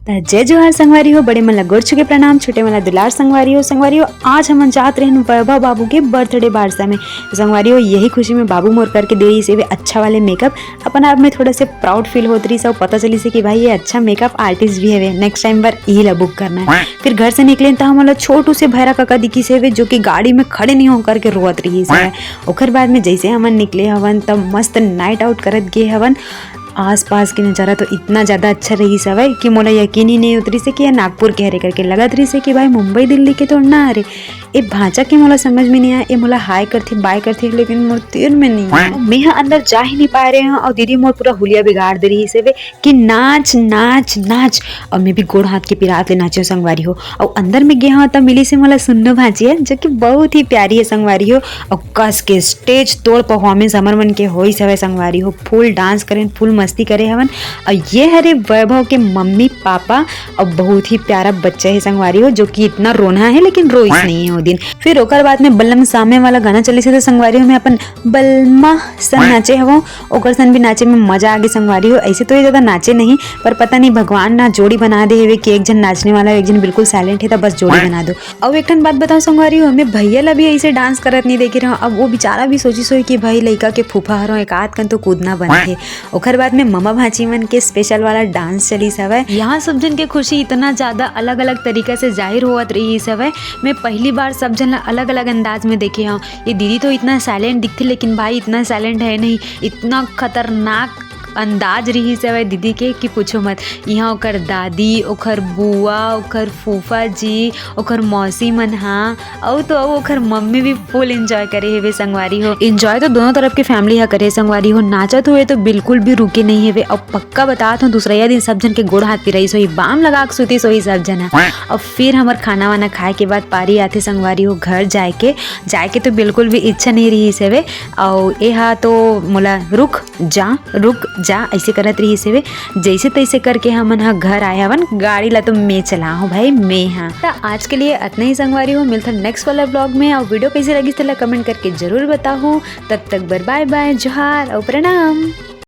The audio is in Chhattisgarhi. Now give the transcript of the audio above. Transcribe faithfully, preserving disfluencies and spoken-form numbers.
त जय जोहार संगवारी हो, बड़े मन ला गोड़ छू के प्रणाम, छोटे मन ला दुलार संगवारी हो। संगवारी हो, आज हमन जात रहेन वैभव बाबू के बर्थडे बारसा में। संगवारी हो, यही खुशी में बाबू मोर करके दे रहिस हवे अच्छा वाले मेकअप। अपन आप में थोड़ा से प्राउड फील होत रहिस अउ पता चलिस हे कि भाई ये अच्छा मेकअप आर्टिस्ट भी हवे, नेक्स्ट टाइम बर इही ला बुक करना हे। फिर घर से निकलेन त हमन ला छोटू से भैरा काका दिखिस हवे, जो कि गाड़ी में खड़े नहीं हो करके रोवत रहिस हवे। ओकर बाद में जैसे हमन निकले हवन त मस्त नाइट आउट करत गे हवन। आसपास के नजारा तो इतना ज्यादा अच्छा रहिस हवय कि मोला यकीन ही नहीं होत रहिस हे कि ये नागपुर के हरे करके। लगत रहिस हे कि भाई मुंबई दिल्ली के तो ना हरे। ए भांचा के मोला समझ में नहीं आय, ए मोला हाय करथे बाय करथे लेकिन मोर तीर में नहीं आय। मैं ह अंदर जा ही नहीं पाए रहे हूँ और दीदी मोर पूरा हुलिया बिगाड़ दे रहिस हवे कि नाच नाच नाच। और मैं भी गोड़ हाथ के पिरात ले नाचे संगवारी हो। और अंदर में गे हूँ त मिलिस हे मोला सुन्नो भांची हे, जो कि बहुत ही प्यारी हे संगवारी हो। और कस के स्टेज तोड़ परफॉर्मेंस हमर मन के होइस हवय संगवारी हो। फुल डांस करेन, फुल मस्ती करे हवन। और ये हरे वैभव के मम्मी पापा। और बहुत ही प्यारा बच्चा हे संगवारी हो, जो कि इतना रोना हे लेकिन रोइस नहीं हे वो दिन। फिर ओकर बाद में बल्लम सामे वाला गाना चलिस हे त संगवारी हो, मैं अपन बलमा सन नाचे हवं। ओकर सन भी नाचे में मजा आ गे संगवारी हो। ऐसे तो ये ज्यादा नाचे नहीं, पर पता नहीं भगवान ना जोड़ी बना दे हवे कि एक झन नाचने वाला, एक झन बिल्कुल साइलेंट हे त बस जोड़ी बना दो। अउ एक ठन बात बताओ संगवारी हो, मैं भैया ला भी ऐसे डांस करत नहीं देखे रहूं। अब वो बेचारा भी सोचिस होही कि भाई लइका के फूफा हरों, एक आध कन तो कूदना बनथे। ओकर बाद में ममा भांची मन के स्पेशल वाला डांस चलिस हवय। यहाँ सब झन के खुशी इतना ज्यादा अलग-अलग तरीका से जाहिर होवत रहिस हवय। मैं पहली बार सब झन ला अलग-अलग अंदाज में देखे हूँ। ये दीदी तो इतना साइलेंट दिखथे, लेकिन भाई इतना साइलेंट है नहीं, इतना खतरनाक अंदाज रहिस हवय दीदी के कि पूछो मत। यहाँ ओकर दादी, ओकर बुआ, ओकर फूफा जी, ओकर मौसी मन हा, अउ तो अउ ओकर मम्मी भी फुल एंजॉय करे हेवे संगवारी हो। एंजॉय तो दोनों तरफ के फैमिली हा करे संगवारी हो। नाचत हुए तो बिल्कुल भी रुके नहीं हेवे। अउ पक्का बतात हूँ, दूसरइया दिन सब झन के गोड़ हाथ पिराइस होही, बाम लगा के सुतिस होही सब झन हा। अउ फिर हमर खाना वाना खाए के बाद पारी आथे संगवारी हो घर जाए के। जाए के तो बिल्कुल भी इच्छा नहीं रहिस हेवे। अउ एहा तो मोला रुक जा, रुक जा, ऐसे करत रहिस हेवे। जैसे तैसे करके हमन ह घर आए हवन। गाड़ी ला तो मैं चलाहूँ भाई, मैं हा। त आज के लिए अतना ही संगवारी हो, मिलथन नेक्स्ट वाला ब्लॉग में। अउ वीडियो कैसे लगिस तेला कमेंट करके जरूर बताहू। तब तक बर बाय बाय, जोहार अउ प्रणाम।